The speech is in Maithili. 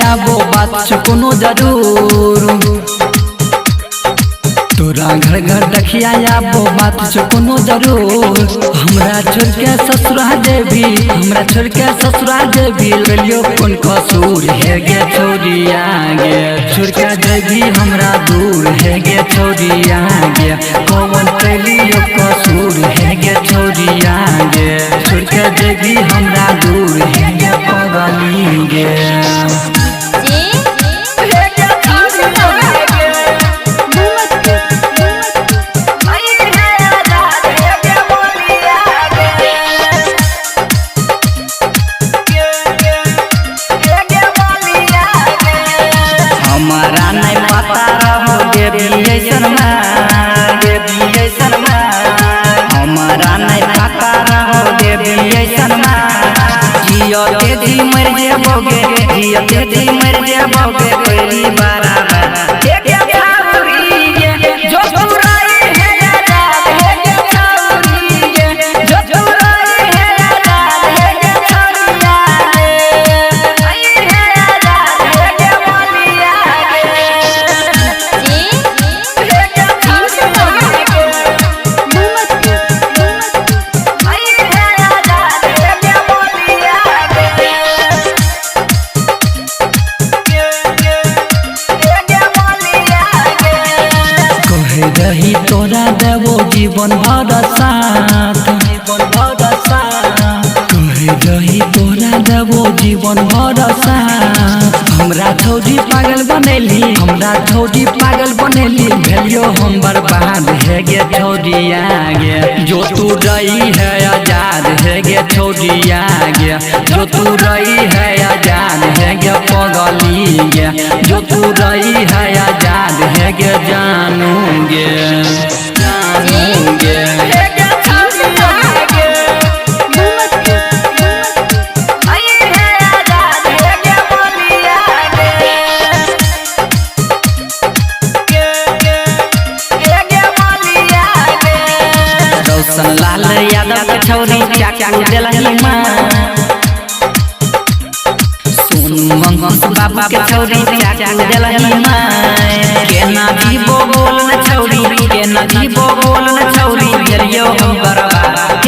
आबो बात छौ कोनो जरूर। तोरा घर घर देखिया आबो बात छौ कोनो जरूर। हमरा छोड़ के ससुरा जेबी, हमरा छोड़ के ससुरा जेबी, लेलियो कोन कसूर हे गे छौरिया गे। छोड़ के जेबी हमरा दूर हे गे छौरिया गे, कौन कैलियो कसूर हे गे छौरिया गे। छोड़ के जेबी हमरा दूर हे गे पगली गे। हमारा नहीं पता रहो देवी ऐसन माँ, देवी ऐसन माँ। हमारा नहीं पता रहो देवी ऐसन माँ। जियो तेजी मर जेबोगे, जियो तेजी मर जेबोगे कोई बराबर। रही तोरा देवो जीवन भर साथ, जीवन भर साथ। कहे रही तोरा देवो जीवन भर साथ। हमरा छौरी पागल बनेली, हमरा छौरी पागल बनेली, भेलियो हम बर्बाद हे गे छौरिया गे। जो तू रही है आजाद हे गे छौरिया गे, जो तू रही है आजाद हे गे पगली गे। जो तू रही है आजाद हे गे जानू गे, जानू गे। रोशन लाल यादव के छौरी चाकू देलही माँ, सोनू अंकुश बाबू के छौरी चाकू देलही माँ। केना जीबो बोल न छौरी, केना जीबो बोल न छौरी, गेलियो हम बर्बाद।